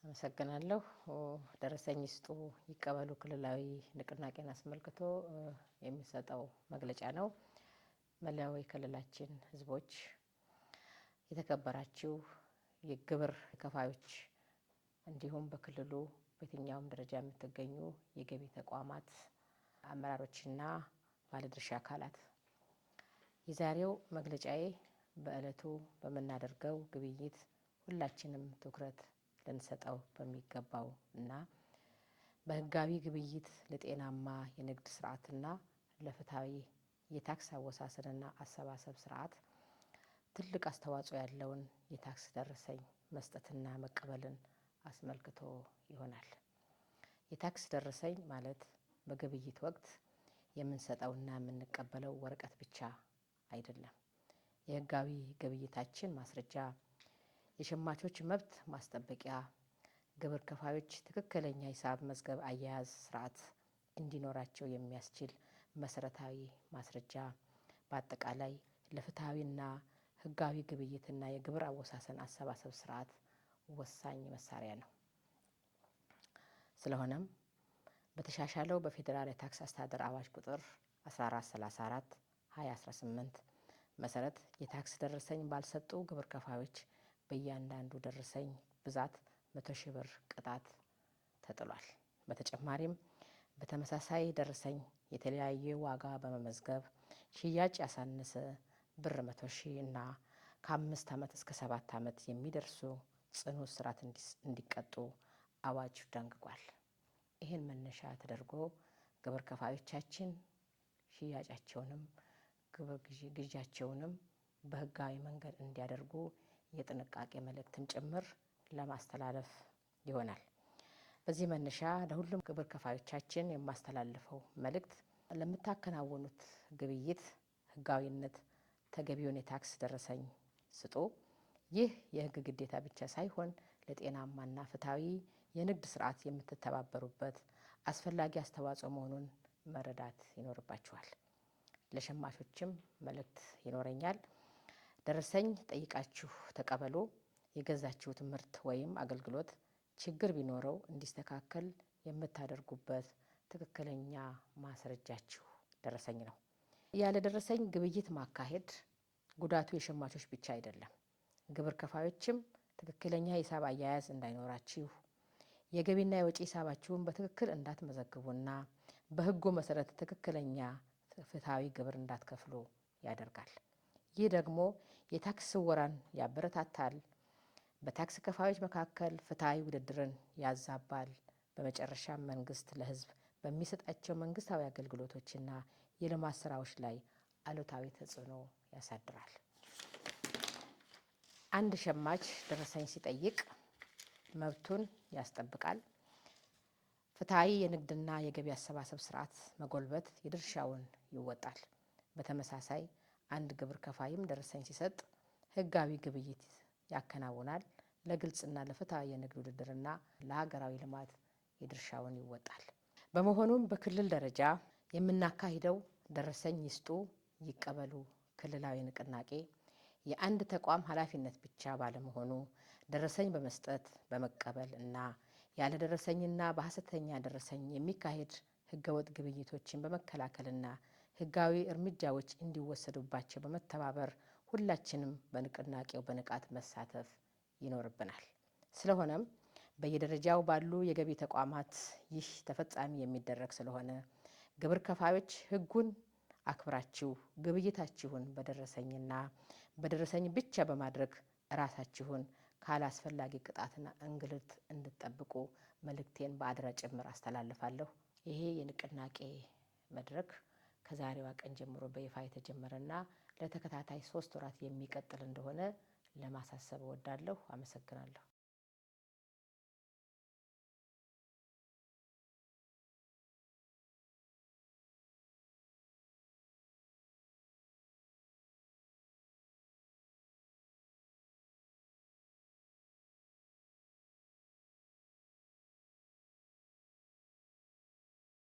አመሰግናለሁ። ደረሰኝ ይስጡ ይቀበሉ ክልላዊ ንቅናቄን አስመልክቶ የሚሰጠው መግለጫ ነው። መላው የክልላችን ሕዝቦች፣ የተከበራችሁ የግብር ከፋዮች፣ እንዲሁም በክልሉ በየትኛውም ደረጃ የምትገኙ የገቢ ተቋማት አመራሮችና ባለድርሻ አካላት፣ የዛሬው መግለጫዬ በእለቱ በምናደርገው ግብይት ሁላችንም ትኩረት ልንሰጠው በሚገባው እና በህጋዊ ግብይት ለጤናማ የንግድ ስርዓትና ለፍትሐዊ የታክስ አወሳሰንና አሰባሰብ ስርዓት ትልቅ አስተዋጽኦ ያለውን የታክስ ደረሰኝ መስጠትና መቀበልን አስመልክቶ ይሆናል። የታክስ ደረሰኝ ማለት በግብይት ወቅት የምንሰጠውና የምንቀበለው ወረቀት ብቻ አይደለም። የህጋዊ ግብይታችን ማስረጃ፣ የሸማቾች መብት ማስጠበቂያ፣ ግብር ከፋዮች ትክክለኛ ሂሳብ መዝገብ አያያዝ ስርዓት እንዲኖራቸው የሚያስችል መሰረታዊ ማስረጃ፣ በአጠቃላይ ለፍትሐዊና ህጋዊ ግብይትና የግብር አወሳሰን አሰባሰብ ስርዓት ወሳኝ መሳሪያ ነው። ስለሆነም በተሻሻለው በፌዴራል የታክስ አስተዳደር አዋጅ ቁጥር 1434 2018 መሰረት የታክስ ደረሰኝ ባልሰጡ ግብር ከፋዮች በእያንዳንዱ ደረሰኝ ብዛት 100,000 ብር ቅጣት ተጥሏል። በተጨማሪም በተመሳሳይ ደረሰኝ የተለያየ ዋጋ በመመዝገብ ሽያጭ ያሳነሰ ብር 100,000 እና ከ5 ዓመት እስከ 7 ዓመት የሚደርሱ ጽኑ እስራት እንዲቀጡ አዋጁ ደንግጓል። ይህን መነሻ ተደርጎ ግብር ከፋዮቻችን ሽያጫቸውንም ግብር ግዣቸውንም በህጋዊ መንገድ እንዲያደርጉ የጥንቃቄ መልእክትም ጭምር ለማስተላለፍ ይሆናል። በዚህ መነሻ ለሁሉም ግብር ከፋዮቻችን የማስተላልፈው መልእክት ለምታከናውኑት ግብይት ህጋዊነት ተገቢውን የታክስ ደረሰኝ ስጡ። ይህ የህግ ግዴታ ብቻ ሳይሆን ለጤናማና ፍትሐዊ የንግድ ስርዓት የምትተባበሩበት አስፈላጊ አስተዋጽኦ መሆኑን መረዳት ይኖርባችኋል። ለሸማቾችም መልእክት ይኖረኛል። ደረሰኝ ጠይቃችሁ ተቀበሉ። የገዛችሁት ምርት ወይም አገልግሎት ችግር ቢኖረው እንዲስተካከል የምታደርጉበት ትክክለኛ ማስረጃችሁ ደረሰኝ ነው። ያለ ደረሰኝ ግብይት ማካሄድ ጉዳቱ የሸማቾች ብቻ አይደለም። ግብር ከፋዮችም ትክክለኛ ሂሳብ አያያዝ እንዳይኖራችሁ፣ የገቢና የወጪ ሂሳባችሁን በትክክል እንዳትመዘግቡና በሕጉ መሰረት ትክክለኛ ፍትሐዊ ግብር እንዳትከፍሉ ያደርጋል። ይህ ደግሞ የታክስ ስወራን ያበረታታል፣ በታክስ ከፋዮች መካከል ፍትሐዊ ውድድርን ያዛባል። በመጨረሻም መንግስት ለሕዝብ በሚሰጣቸው መንግስታዊ አገልግሎቶችና የልማት ስራዎች ላይ አሉታዊ ተጽዕኖ ያሳድራል። አንድ ሸማች ደረሰኝ ሲጠይቅ መብቱን ያስጠብቃል። ፍትሐዊ የንግድና የገቢ አሰባሰብ ስርዓት መጎልበት የድርሻውን ይወጣል። በተመሳሳይ አንድ ግብር ከፋይም ደረሰኝ ሲሰጥ ህጋዊ ግብይት ያከናውናል። ለግልጽና ለፍትሐዊ የንግድ ውድድርና ለሀገራዊ ልማት የድርሻውን ይወጣል። በመሆኑም በክልል ደረጃ የምናካሂደው ደረሰኝ ይስጡ ይቀበሉ ክልላዊ ንቅናቄ የአንድ ተቋም ኃላፊነት ብቻ ባለመሆኑ ደረሰኝ በመስጠት፣ በመቀበል እና ያለ ደረሰኝና በሀሰተኛ ደረሰኝ የሚካሄድ ህገወጥ ግብይቶችን በመከላከልና ህጋዊ እርምጃዎች እንዲወሰዱባቸው በመተባበር ሁላችንም በንቅናቄው በንቃት መሳተፍ ይኖርብናል። ስለሆነም በየደረጃው ባሉ የገቢ ተቋማት ይህ ተፈጻሚ የሚደረግ ስለሆነ ግብር ከፋዮች ህጉን አክብራችሁ ግብይታችሁን በደረሰኝና በደረሰኝ ብቻ በማድረግ ራሳችሁን ካላስፈላጊ ቅጣትና እንግልት እንድትጠብቁ መልእክቴን በአደራ ጭምር አስተላልፋለሁ። ይሄ የንቅናቄ መድረክ ከዛሬዋ ቀን ጀምሮ በይፋ የተጀመረና ለተከታታይ 3 ወራት የሚቀጥል እንደሆነ ለማሳሰብ እወዳለሁ። አመሰግናለሁ።